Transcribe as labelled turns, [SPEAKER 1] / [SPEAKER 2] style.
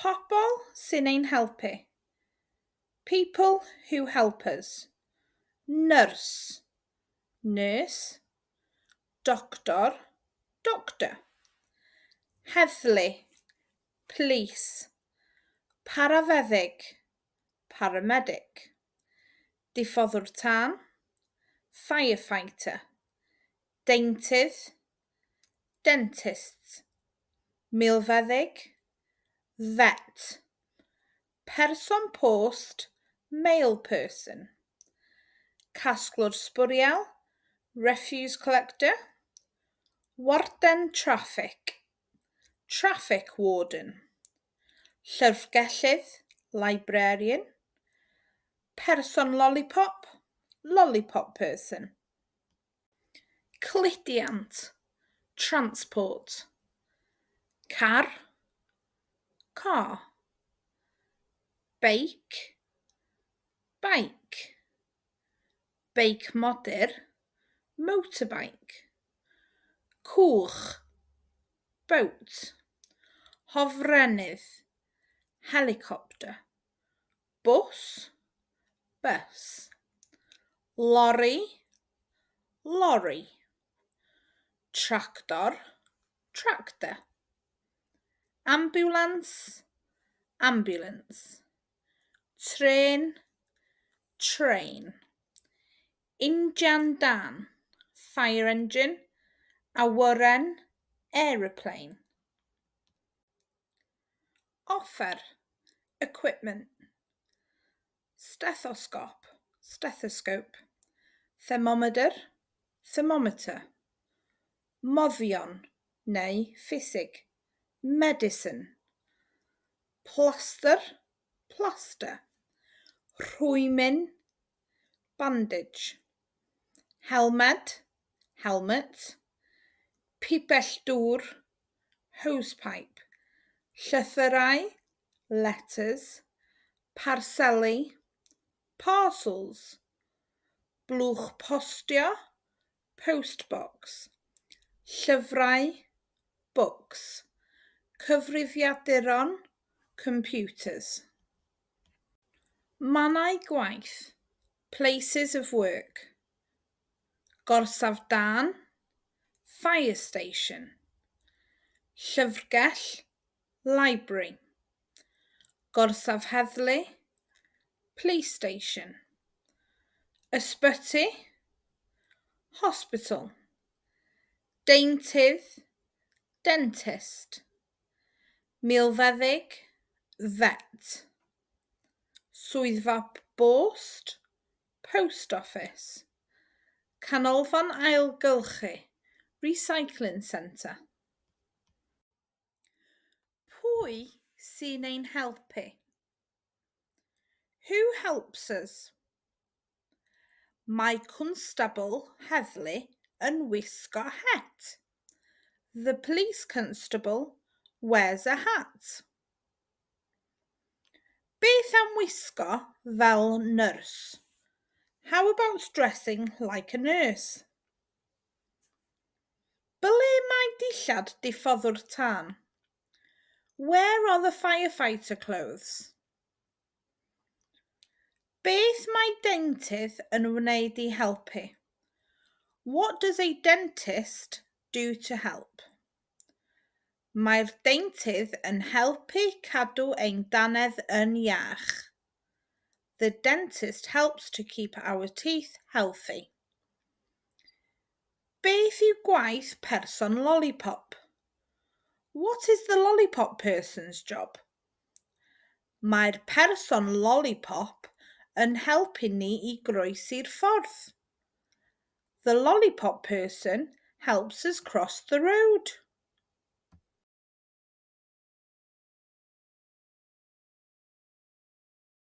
[SPEAKER 1] Pobl sy'n ein helpu. People who help us. Nyrs. Nurse. Doctor. Doctor. Heddlu. Police. Parafeddyg. Paramedic. Diffoddwr tân. Firefighter. Deintydd. Dentist. Milfeddyg. Vet. Person post, mail person. Casglwr sbwriel, refuse collector. Warden traffig, traffic warden. Llyfrgellydd, librarian. Person lollipop, lollipop person. Cludiant, transport. Car, car. Beic, bike. Beic modur, motorbike. Cwch, boat. Hofrennydd, helicopter. Bws, bus. Lori, lorry. Tractor, tractor. Ambiwlans, ambulance. Trên, train. Injan dân, fire engine. Awyren, aeroplane. Offer, equipment. Stethosgop, stethoscope. Thermomedr, thermometer. Moddion neu ffisig, medicine. Plastr, plaster. Rhwymyn, bandage. Helmed, helmet. Pibell dŵr, hosepipe. Llythyrau, letters. Parseli, parcels. Blwch postio, postbox. Llyfrau, books. Cyfrifiaduron, computers. Mannau gwaith, places of work. Gorsaf dân, fire station. Llyfrgell, library. Gorsaf heddlu, police station. Ysbyty, hospital. Deintydd, dentist. Milfeddyg, vet. Swyddfa bost, post office. Canolfan ailgylchu, recycling centre. Pwy sy'n ein helpu? Who helps us? Mae cwnstabl heddlu yn wisgo het. The police constable wears a hat. Beth am wisgo fel nyrs? How about dressing like a nurse? Ble mae dillad diffoddwr tân? Where are the firefighter clothes? Beth mae deintydd yn wneud i helpu? What does a dentist do to help? Mae'r deintydd yn helpu cadw ein dannedd yn iach. The dentist helps to keep our teeth healthy. Beth yw gwaith person lollipop? What is the lollipop person's job? Mae'r person lollipop yn helpu ni i groesi'r ffordd. The lollipop person helps us cross the road.